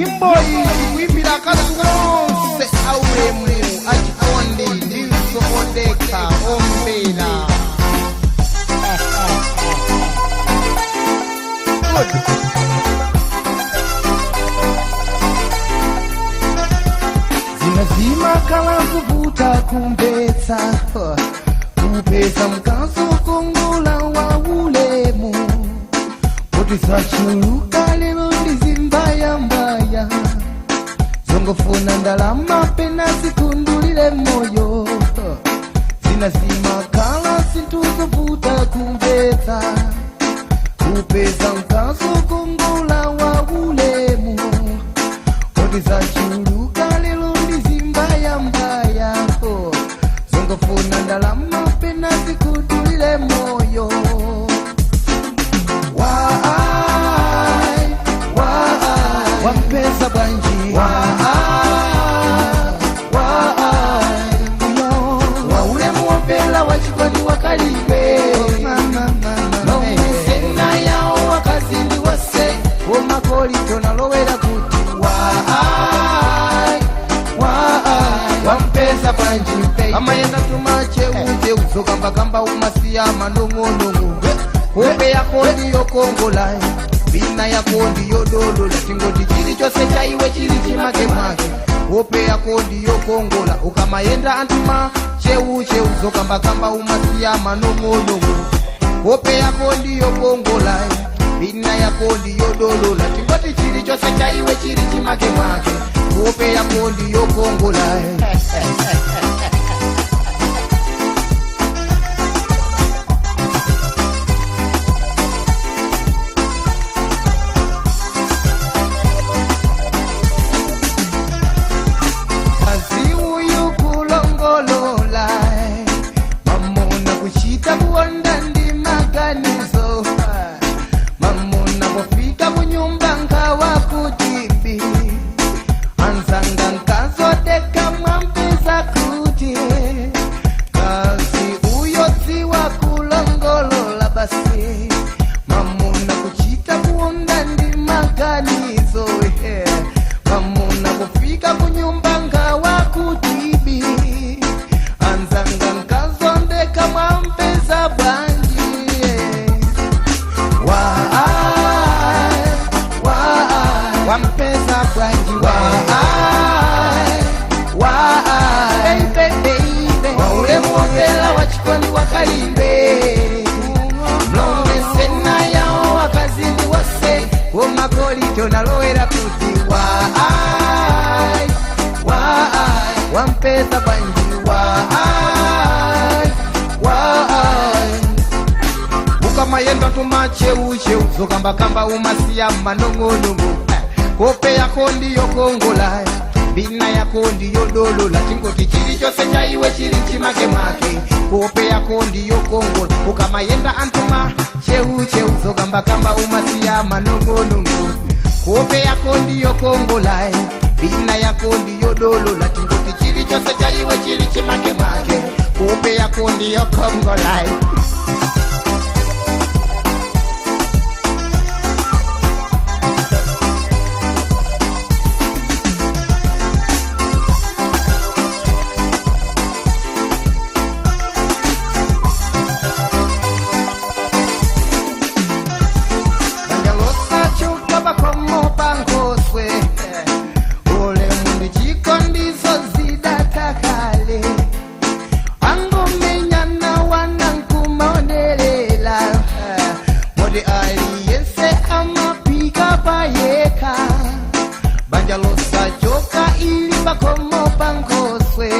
Nyimbo iyi ikuimbira akazi onse aulemu, achikondi ndinso odekha omvera. Zina zimakhala zovuta kumvetsa, kupeza mkazi wokongola wa ulemu, kuti zachuluka lero ndizimbayambaya zongofuna ndalama pena zikundulile moyo. Zina zimakhala zinthu zovuta kumvetsa, kupeza mkazi wokongola wa ulemu, kuti zachuluka lero ndizimbayambaya zongofuna ndalama pena zikudulile moyo. Why, why, wampeza bwanji? Why, yo, waulemu wopela wachikondi wakalibe nomesena yawo wakazindi wose womakolito nalowera kuti why, why, wampeza bwanji? Amayenda tumacheucheu zokambakamba umasiya manong'onong'o. Hope yako ndiyo kongola, bina yako ndiyo dolola, tingoti chili chose chaiwe chili chimakemake. Hope yako ndiyo kongola, ukamayenda antuma cheucheu zokambakamba umasiya manong'onong'o. Hope yako ndiyo kongola, bina yako ndiyo dolola, tingoti chili chose chaiwe chili chimakemake. Hope yako ndiyo kongola. Kazi uyu kulongolola, mamuna kuchita kuonda ndi maganizo, mamuna kufika kunyumba nkawa kutimbi anzanga nkazodeka mwampeza kuti kazi uyo dziwa kulongolola basi. Mamuna kuchita kuonda ndi maganizo, yeah. Mamuna kufika kunyumba ngawa kutibi anzanga nkazondeka mwampeza bwanji? Why, why, wampeza bwanji? Why, baby, baby, waulemu wopela wachikondi wakalimbe mlomesena yawo wakazindi wose womakolito nalowera kuti why, why, wampeza bwanji? Why, why, ukamayenda tumacheucheu zokambakamba umasiya manong'onong'o. Kope yako ndiyo kongola, bina yako ndiyo dolola, chingoti chili chose chaiwe chili chimakemake. Kope yako ndiyo kongola, ukamayenda antuma cheucheu zokambakamba umasiya manong'onong'o. Kope yako ndiyo kongola, bina yako ndiyo dolola, chingoti chili chose chaiwe chili chimakemake. Kope yako ndiyo kongola. Banja bakomo pangoswe, ulemu ndichikondiso zidatakale angomenyana wanankumaonelela modi aliyense amapika payeka. Banja losachoka ili pakomo pangoswe.